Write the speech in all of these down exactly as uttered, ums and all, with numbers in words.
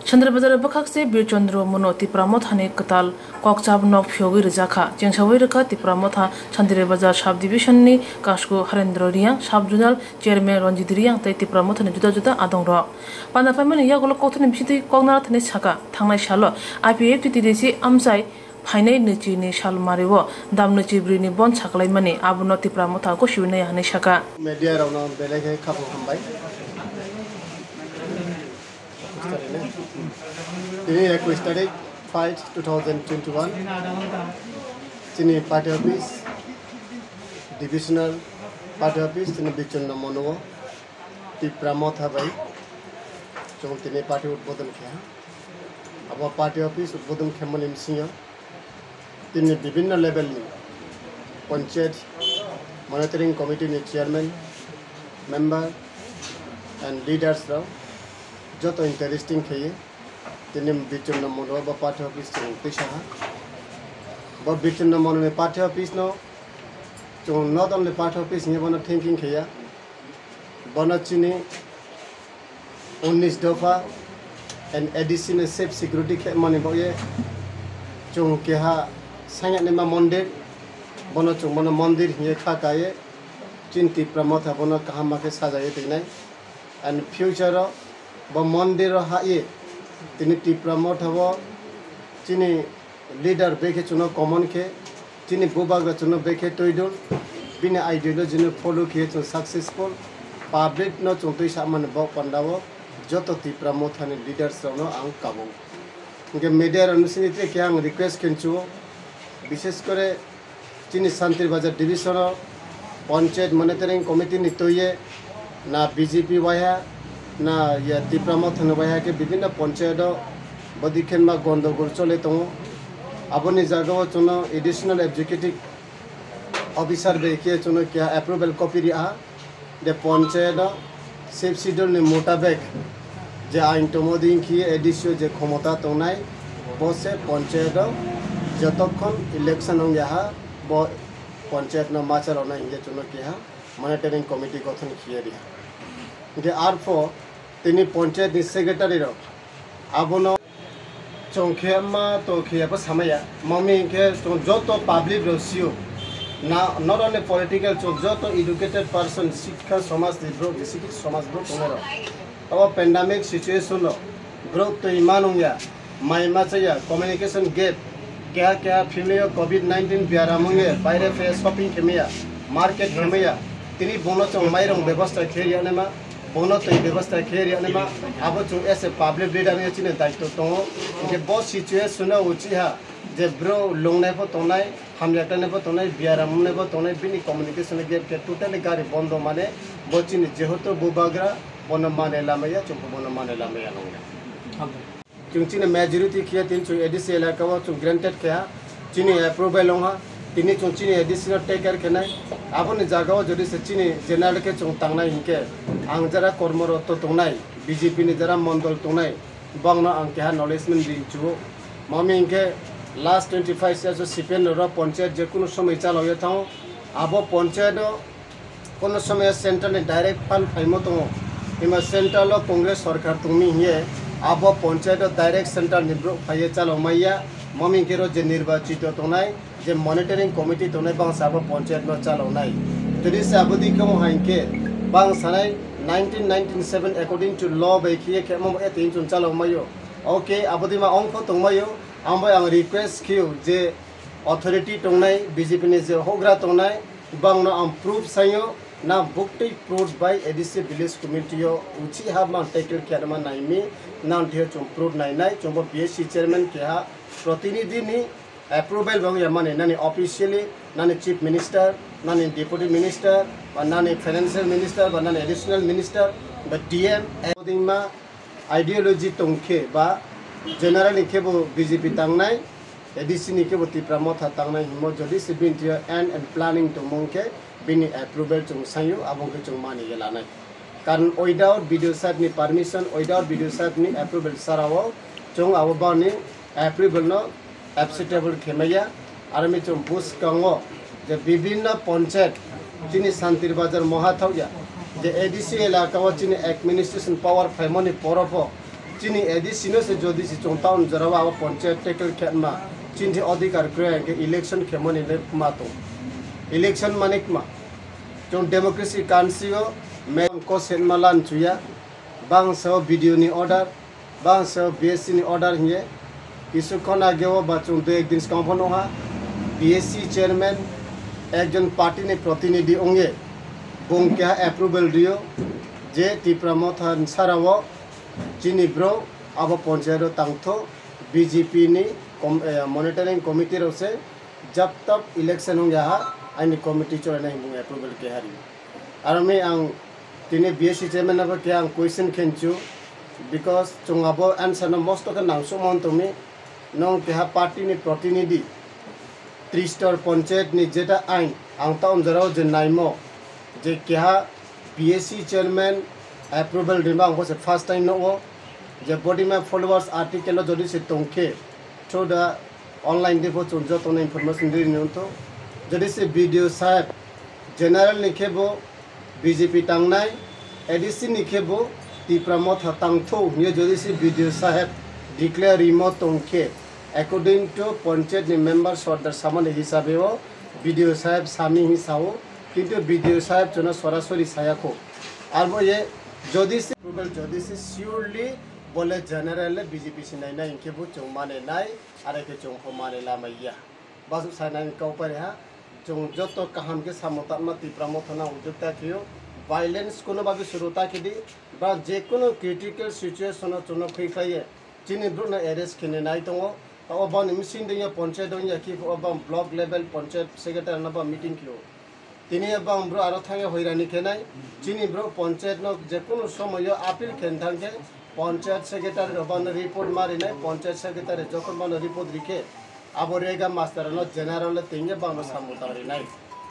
Santri Bazar bwkhakse Bir Chandra Mono Tipra Mothani kwtal kokchap nok phiyogwi rwjakha. Chengsawi rwkha Tipra Motha Santri Bazar Sub Division ni Kasku Harendra Reang, Sub Zonal Chairman Ranjit Reang tei Tipra Mothani juda juda adongrok. Panda paimani yagulo kokthani bisingtwi koknarthani saka, thangnai salo I P F T T D C amchai phainai nwichini sal mario dam nwichi bwrwini bon saklaimani, abono Tipra Motha gosiwi naiya hwnwi saka. Media rokno belai khe khapang hambai. Tini ekush tarik five two thousand twenty-one, chini party office, divisional party office, chini Bichonno Mono o Tipra Motha bai chwng tini party udbodon khe ha. Abo party office udbodon khemani bisingo tini bibinno level ni panchayat monitoring committee ni chairman, member and leaders rok joto interesting kheye tini Bichonno Mono bo party office chwng twisaha. Bo Bichonno Mono ni party office no chwng not only party office hinwi bono thinking kheya, bono chini unis dopha and A D C ni safe security khe mani bagwi chwng keha sangya nima mondir, bono chwng bono mondir hinwi kha kaiwi chini Tipra Motha bono kaham ma khe sajaiwi tongwi nai. And future o bo mondir o ha ye tini Tipra Motha o chini leader bekhe chwngno common khe, chini bubagra chwngno bekhe twi dun, bini ideology no follow khe chwng successful, public no chwng twi samani bok panda o joto Tipra Motha ni leaders rok no ang kabo. Hingke media rok ni sini tei khe ang request khe chuo, bishes kore chini Santri Bazar division o panchayat monitoring committee ni twi ye na B J P waiha, na ya Tipra Motha ni waiha khe bibinno panchayat o bodi khenma gondogol chole tongo. Aboni jaga o chwngno additional executive officer bai khe chwngno keha approval copy ri aha. De panchayat o sixth schedule ni mutabek je ain tongmo ding khe A D C o je khomota tongnai, bo se panchayat o jotokhon election wng ya ha, bo panchayat no ma chalonai hingke chwngno keha monitoring committee gothon khiye ri ha. Hingke arpho tini panchayat ni secretary rok abono chwng khe ma to khe bo samaya. Mami hingke chwng joto public rok sio. Na, not only political, chwng joto educated person, sikha somaj ni borok, sikha somaj borok tongnai rok. Abo pandemic situation rok borok twi ma nung ya. Mai ma chaya, communication gap, keha keha family o covid nineteen biaram wngye, baire phe shopping khe maya, market khe maya, tini bono chwng mairung bebosta khe riya naima, bono twi bebosta khe riya naima, abo chwng as a public leader wngya chini daitw tongo, hwnkhe bo situation o uchiha je bro lungnai pho tongnai, hamya tanai pho tongnai, biaram wngnai pho tongnai, bini communication gap khe totally gari bondo mane bo chini jehetu bubagra bono mane lamaya, chwng pho bono mane lamaya nongya. Chwng chini majority khiya tini chwng A D C elaka o chwng granted kha, chini approval wngha, tini chwng chini A D C no take care khenai. Aboni jaga o jodi se chini general khe chwng tangnai hinkhe ang jara kormoroto tongnai, B J P ni jara mondol tongnai, bangno ang keha acknowledgement ri chuo. Mami hinkhe last twenty five years o C P M rok panchayat je kunu somoi chalogwi thango, abo panchayat o Kono somoyo central ni direct fund phaimo tongo. Hima central o Congress sorkar tongmi hiye abo panchayat o direct central ni borok phaiye chalok maiya. Mami khe ro je nirbachito tongnai, je monitoring committee tongnai bangsa abo panchayat no chalok nai. Jodi se abo di khe hai khe bangsa nai nineteen ninety-seven according to law bai khiye khe mo e tin chun chalok maio. Okay, abo di ma ongkho tongmaio. Ang bai ang request khiyo je authority tongnai, B J P ni je hogra tongnai, bangno ang proof sayo, na buktui proof bai A D C village committee o uchi ha mang tackle khe ma naimi, nang thio chung proof nainai, chungbo B S C chairman keha protinidhi ni approval bo ya mani, nani officially, nani chief minister, nani deputy minister, ba nani financial minister, ba nani additional minister, ba D M, ma ideology tongkhe ba general ni khe bo B J P tangnai, A D C ni khe bo Tipra Motha tangnai himo, jodi se bini thio end and planning tongmung khe bini approval chung sayo, abo khe chung mani ye lanai. Karon without B D O sir ni permission, without B D O sir ni approval sarao chung abo bani approval no acceptable khe maya. Aro mi chwng bwskango je bibinno panchayat chini Santir Bazar moha thokya je A D C elaka o chini administration power phaimani poro pho Chini A D C no se jodi se chwng town jora o abo panchayat tackle khe ma, chini adhikar kwrwi hwnkhe election khe mani le ma tong. Election mani ma. Chwng democracy country o me ko sen ma lan chuya. Bangsa o B D O ni order, bangsa o B S C ni order hiye. Kisu khona ge o ba chwng dui ek din skang phano ha B S C chairman ekjon party ni protinidhi ongye bung keha approval rio je Tipra Motha ni sara o chini bro abo panchayat o tangtho B J P ni com-, eh, monitoring committee rok se jab tab election ong yaha aini committee chole nai bung approval keha rio. Aro mi ang tini B S C chairman abo keha ang question khenchu because chwng abo answer no mosto khe nang sumon tumi nong keha party ni protinidhi Tristor Panchayat ni jeta ain ang ta umjarao je naimo je keha B S C chairman approval rima ang bose first time no o je body my followers article o jodi se tongkhe through the online de bo chwng joto no information ri ni unto jodi se B D O saheb general ni khe bo B J P tangnai, A D C ni khe bo Tipra Motha tangtho hwnwi jodi se B D O saheb declare rimo tongkhe, according to panchayat ni member sordar samani hisabe o B D O saheb sami hi sao, kintu B D O saheb chwngno sorasori sayakho. Arbo ye jodi se approval jodi se surely bole general le B J P se nainai hinkhe bo chwng mane nai, are khe chwng pho mane lamai ya. Basuk sanani kau pari ha, chwng joto kaham khe samung tanma Tipra Motha no ujuk ta khio, violence kuno bagwi suru ta khidi, ba je kuno critical situation o chwngno khwi khlaiye, chini brouh no arrest khini nai tongo, ta o bani machine dengya panchayat dengya ki o bang block level panchayat secretary no ba meeting khio. Tini bang bro aro thangya hoirani khenai. Chini bro panchayat no je kuno somoyo appeal khen thangkhe panchayat secretary rok bano report marinai, panchayat secretary jokhon bano report rikhe abo rega master no general le tingye bangno samung tangrinai.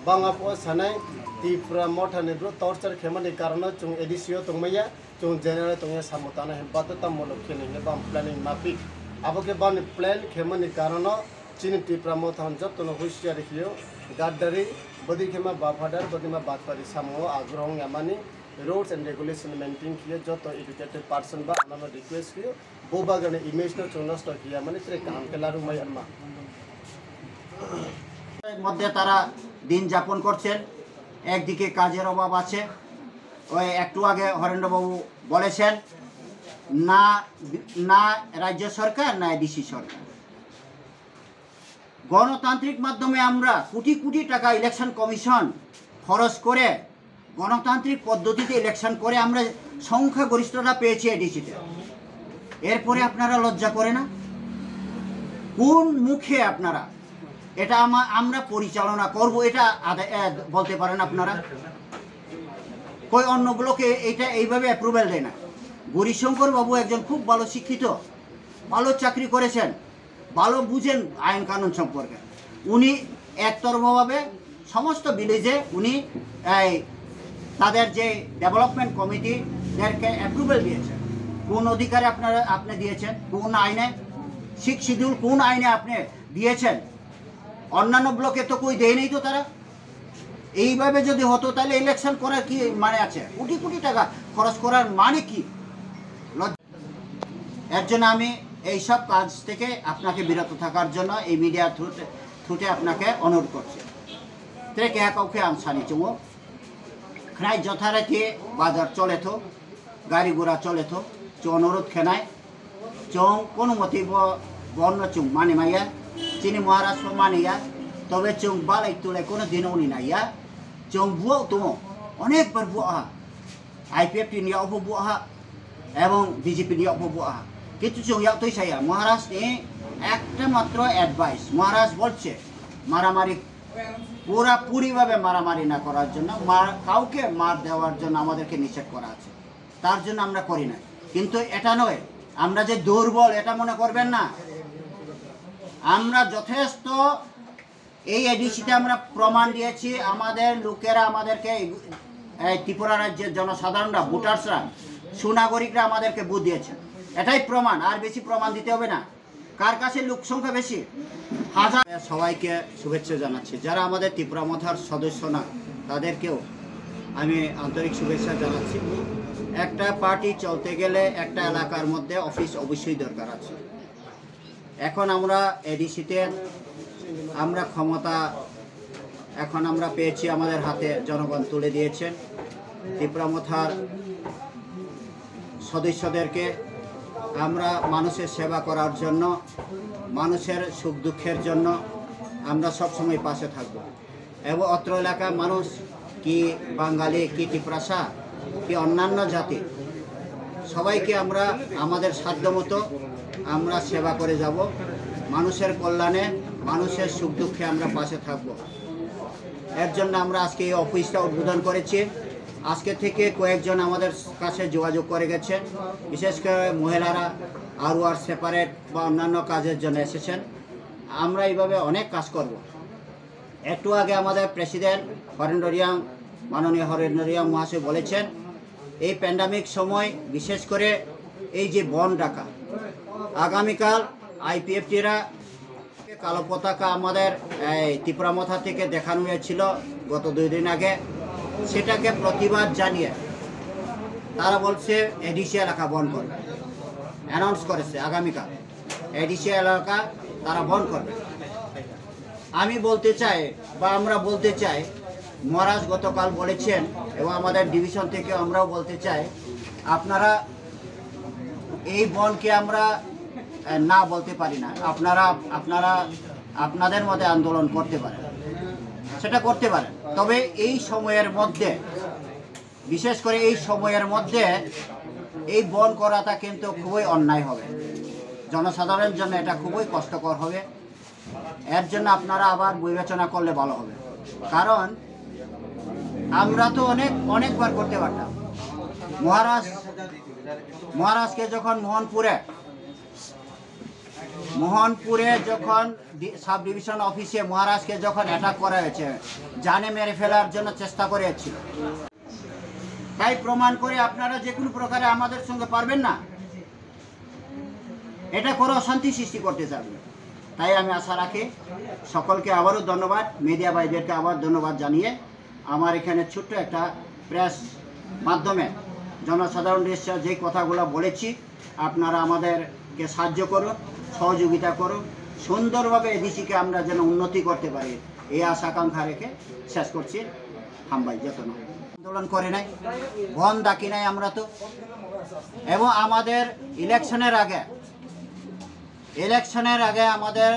Bang apo sanai Tipra Motha ni bro torture khemani karano chwng A D C o tongmaya, chwng general tongya samung tangna hem bato tam molo khene hinge bang planning mapik. Abo khe bani plan khemani karano Chini Tipra Motha hwn jotono husiar khio, gaddari, bodi khema bafadar, bodi ma batpari samungo agrong yamani, rules and regulation maintain khio joto educated person ba anano request khio, bo bagani image no chwng nosto khia mani tre kaham khe larumai anma. মধ্যে তারা দিন যাপন করছেন। একদিকে কাজের অভাব আছে, ওই একটু আগে হরেন্দ্রবাবু বলেছেন, না, না রাজ্য সরকার, না এডিসি সরকার। গণতান্ত্রিক মাধ্যমে আমরা কোটি কোটি টাকা ইলেকশন কমিশন খরচ করে গণতান্ত্রিক পদ্ধতিতে ইলেকশন করে আমরা সংখ্যাগরিষ্ঠতা পেয়েছি এডিসিতে। এরপরে আপনারা লজ্জা করে না? কোন মুখে আপনারা এটা আমা-, আমরা পরিচালনা করব, এটা আদা-, এ, বলতে পারেন আপনারা? কই অন্য ব্লকে এটা এইভাবে অ্যাপ্রুভাল দেয় না? গৌরীশঙ্কর বাবু একজন খুব ভালো শিক্ষিত, ভালো চাকরি করেছেন, ভালো বুঝেন আইন কানুন সম্পর্কে। উনি একতরফাভাবে সমস্ত ভিলেজে উনি এই তাদের যে ডেভেলপমেন্ট কমিটিদেরকে অ্যাপ্রুভাল দিয়েছেন। কোন অধিকারে আপনারা, আপনি দিয়েছেন? কোন আইনে? সিক্স শিডিউল কোন আইনে আপনি দিয়েছেন? অন্যান্য ব্লকে তো কই দেয়নি তো তারা। এইভাবে যদি হতো তাহলে ইলেকশন করার কি মানে আছে? কোটি কোটি টাকা খরচ করার মানে কি? লজ্জা। এর জন্য আমি এইসব কাজ থেকে আপনাকে বিরত থাকার জন্য এই মিডিয়া থ্রুতে, থ্রুতে আপনাকে অনুরোধ করছি। Tre keha kok khe ang sani chungo, khwnai jotharaikhe bazar choletho, gari gura choletho, chwng onurot khenai, chwng kono motwi bo, bono chwng mani maya, chini Maharaj bo mani ya, tobe chwng balai tulai kono dino uni nai ya, chwng buo tongo, onek bar buo ha, I P F T ni yao bo buo ha, ebong B J P ni yao bo buo ha, kintu chwng yao twi saya, Maharaj ni ekta matro advice, Maharaj bolche, maramari পুরাপুরিভাবে মারামারি না করার জন্য, মার, কাউকে মার দেওয়ার জন্য আমাদেরকে নিষেধ করা আছে, তার জন্য আমরা করি না। কিন্তু এটা নয়, আমরা যে দুর্বল এটা মনে করবেন না। আমরা যথেষ্ট, এই এডিসিতে আমরা প্রমাণ দিয়েছি, আমাদের লোকেরা আমাদেরকে, এই ত্রিপুরা রাজ্যের জনসাধারণরা, ভোটার্সরা, সুনাগরিকরা আমাদেরকে ভোট দিয়েছেন, এটাই প্রমাণ, আর বেশি প্রমাণ দিতে হবে না। কার কাছে লোক সংখ্যা বেশি? হাজার। সবাইকে শুভেচ্ছা জানাচ্ছি। যারা আমাদের ত্রিপুরা মথার সদস্য না, তাদেরকেও আমি আন্তরিক শুভেচ্ছা জানাচ্ছি। একটা পার্টি চলতে গেলে একটা এলাকার মধ্যে অফিস অবশ্যই দরকার আছে। এখন আমরা এডিসিতে আমরা ক্ষমতা এখন আমরা পেয়েছি আমাদের হাতে, জনগণ তুলে দিয়েছেন। তিপ্রা মথার সদস্যদেরকে আমরা মানুষের সেবা করার জন্য, মানুষের সুখ দুঃখের জন্য আমরা সবসময় পাশে থাকব। এবং অত্র এলাকার মানুষ কি বাঙালি, কি তিপ্রাসা, কি অন্যান্য জাতি, সবাইকে আমরা আমাদের সাধ্যমতো আমরা সেবা করে যাব। মানুষের কল্যাণে, মানুষের সুখ দুঃখে আমরা পাশে থাকব। এর জন্য আমরা আজকে এই অফিসটা উদ্বোধন করেছি। আজকে থেকে কয়েকজন আমাদের কাছে যোগাযোগ করে গেছে, বিশেষ করে মহিলারা আরও আর সেপারেট বা অন্যান্য কাজের জন্য এসেছেন। আমরা এইভাবে অনেক কাজ করব। একটু আগে আমাদের প্রেসিডেন্ট হরেন্দ্র রিয়াং, মাননীয় হরেন্দ্র রিয়াং মহাশয় বলেছেন, এই প্যান্ডেমিক সময় বিশেষ করে এই যে বন্ধ ডাকা, আগামীকাল আইপিএফটিরা কালো পতাকা আমাদের এই তিপ্রা মথা থেকে দেখানো হয়েছিল গত দুই দিন আগে, সেটাকে প্রতিবাদ জানিয়ে তারা বলছে এডিসি এলাকা বন্ধ করবে, অ্যানাউন্স করেছে আগামীকাল এডিসি এলাকা তারা বন্ধ করবে। আমি বলতে চাই বা আমরা বলতে চাই, মহারাজ গতকাল বলেছেন এবং আমাদের ডিভিশন থেকে আমরাও বলতে চাই, আপনারা এই বন্ধকে আমরা আহ, না বলতে পারি না। আপনারা আপনারা আপনাদের মতে আন্দোলন করতে পারেন, সেটা করতে পারেন। তবে এই সময়ের মধ্যে, বিশেষ করে এই সময়ের মধ্যে এই বন্ধ করাটা কিন্তু খুবই অন্যায় হবে, জনসাধারণের জন্য এটা খুবই কষ্টকর হবে। এর জন্য আপনারা আবার বিবেচনা করলে ভালো হবে, কারণ আমরা তো অনেক অনেকবার করতে পারতাম। মহারাজ মহারাজকে যখন মোহনপুরে মোহনপুরে যখন ডি- সাব ডিভিশন অফিসে মহারাজকে যখন অ্যাটাক করা হয়েছে, জানে মেরে ফেলার জন্য চেষ্টা করে এসেছিল। তাই প্রমাণ করে আপনারা যে কোনো প্রকারে আমাদের সঙ্গে পারবেন না, এটা করে অশান্তি সৃষ্টি করতে চাবেন। তাই আমি আশা রাখি সকলকে আবারও ধন্যবাদ, মিডিয়া ভাইদেরকে আবার ধন্যবাদ জানিয়ে আমার এখানে ছোট্ট একটা প্রেস মাধ্যমে জনসাধারণ এসে যে কথাগুলো বলেছি, আপনারা আমাদেরকে সাহায্য করুন, সহযোগিতা করুন, সুন্দরভাবে এডিসিকে আমরা যেন উন্নতি করতে পারি, এই আশা আকাঙ্ক্ষা রেখে শেষ করছি। হামবাই যতন আন্দোলন করে নাই, বন্ধ ডাকি নাই আমরা তো। এবং আমাদের ইলেকশনের আগে ইলেকশনের আগে আমাদের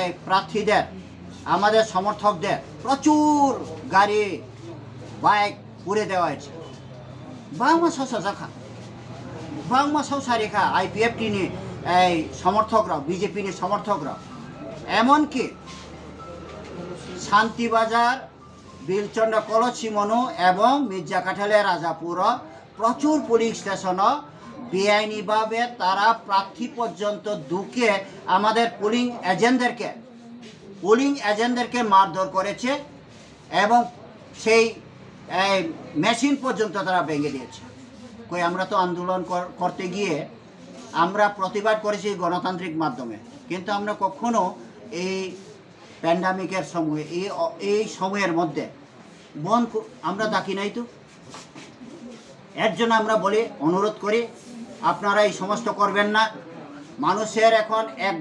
এই প্রার্থীদের, আমাদের সমর্থকদের প্রচুর গাড়ি, বাইক পুড়ে দেওয়া হয়েছে। বাংমা সাসা জাখা, বাংমা সাউসারিখা আইপিএফটি নি এই সমর্থকরা, বিজেপি নি সমর্থকরা, এমনকি শান্তিবাজার, বিলচন্দ্র কলসিমনু এবং মির্জা কাঠালিয়া রাজাপুর প্রচুর পোলিং স্টেশন বেআইনিভাবে তারা প্রার্থী পর্যন্ত ঢুকে আমাদের পোলিং এজেন্টদেরকে পোলিং এজেন্টদেরকে মারধর করেছে এবং সেই এই মেশিন পর্যন্ত তারা ভেঙে দিয়েছে। কই আমরা তো আন্দোলন কর- করতে গিয়ে আমরা প্রতিবাদ করেছি গণতান্ত্রিক মাধ্যমে, কিন্তু আমরা কখনো এই প্যান্ডামিকের সময় এই অ- এই সময়ের মধ্যে বন্ধ ক- আমরা ডাকি নাই তো। এর জন্য আমরা বলি, অনুরোধ করি, আপনারা এই সমস্ত করবেন না। মানুষের এখন এক